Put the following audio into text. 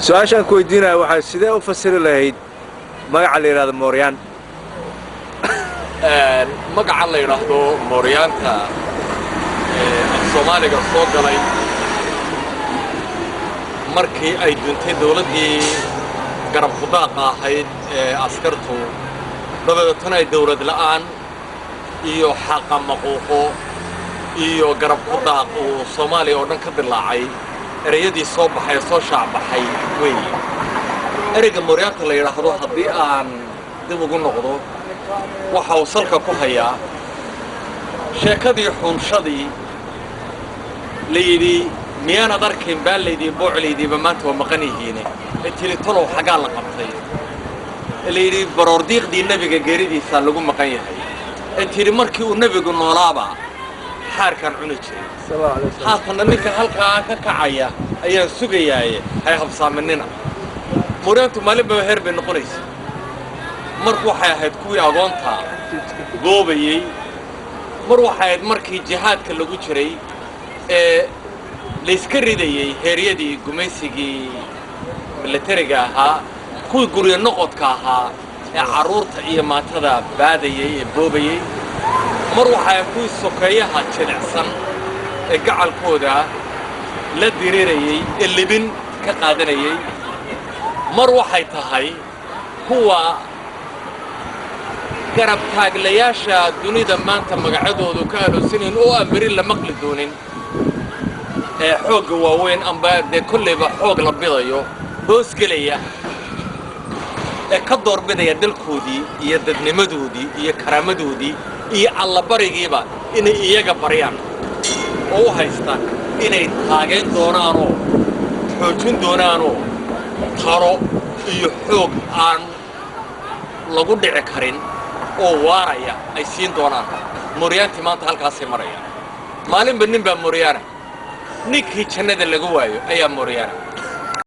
Su-aashaan ku weydiinaya waxaa: sidee u fasiri lahayd magaca la yidhahdo mooryaan? Magaca la yidhaahdo mooryaanta af Soomaaliga soo galay markii ay duntay dawladdii garab kudaaqa ahayd ee askartu, dabadeetana ay dawlad la'aan iyo xaqa maquuqo iyo garab kudaaq uu Soomaaliya oo dhan ka dilaacay, ereyadii soo baxay ee soo shaacbaxay weeye. Ereyga mooryaanta la yidhaahdo, haddii aan dib ugu noqdo, waxa uu salka ku hayaa sheekadii xunshadii la yidhi: "Miyaanad arkayn baallaydii booclaydiiba maanta waa maqan yihiine?" Ee tiri: "Tolow xaggaa la qabtay?" Ee la yidhi: "Baroordiiqdii Nebiga geeridiisaa lagu maqan yahay." Ee tidhi: "Markii uu Nebigu noolaaba xaarkaan cuni jiray, haatanna ninka halkaa ka kacaya ayaan sugayaaye, hay habsaaminina." Mooryaantu maalinbaba heer bay noqonaysa. Marku waxay ahayd kuwii agoonta goobayey, mar waxay ahayd markii jihaadka lagu jiray ee layska ridayey heeryadii gumaysigii milatariga ahaa, kuwii guryo noqodka ahaa ee carruurta iyo maatada baadayey ee boobayey. Mar waxay ahayd kuwii sokeeyaha jilicsan ee gacalkooda la dirirayey ee libin ka qaadanayey. Mar waxay tahay kuwa garab taaglayaasha dunida maanta magacyadoodu ka aloosanayn oo aan beri la maqli doonin ee xoogga waaweyn amba dee kollayba xoog la bidayo hoosgelaya ee ka doorbidaya dalkoodii iyo dadnimadoodii iyo karaamadoodii iyo allabarigiiba inay iyaga baryaan oo u haysta inay taageen doonaanoo xoojin doonaanoo talo iyo xoog aan lagu dhici karin oo waaraya ay siin doonaan. Mooryaantii maanta halkaasay marayaan. Maalinba nin baa mooryaana. Ninkii jannada laga waayo ayaa mooryaana.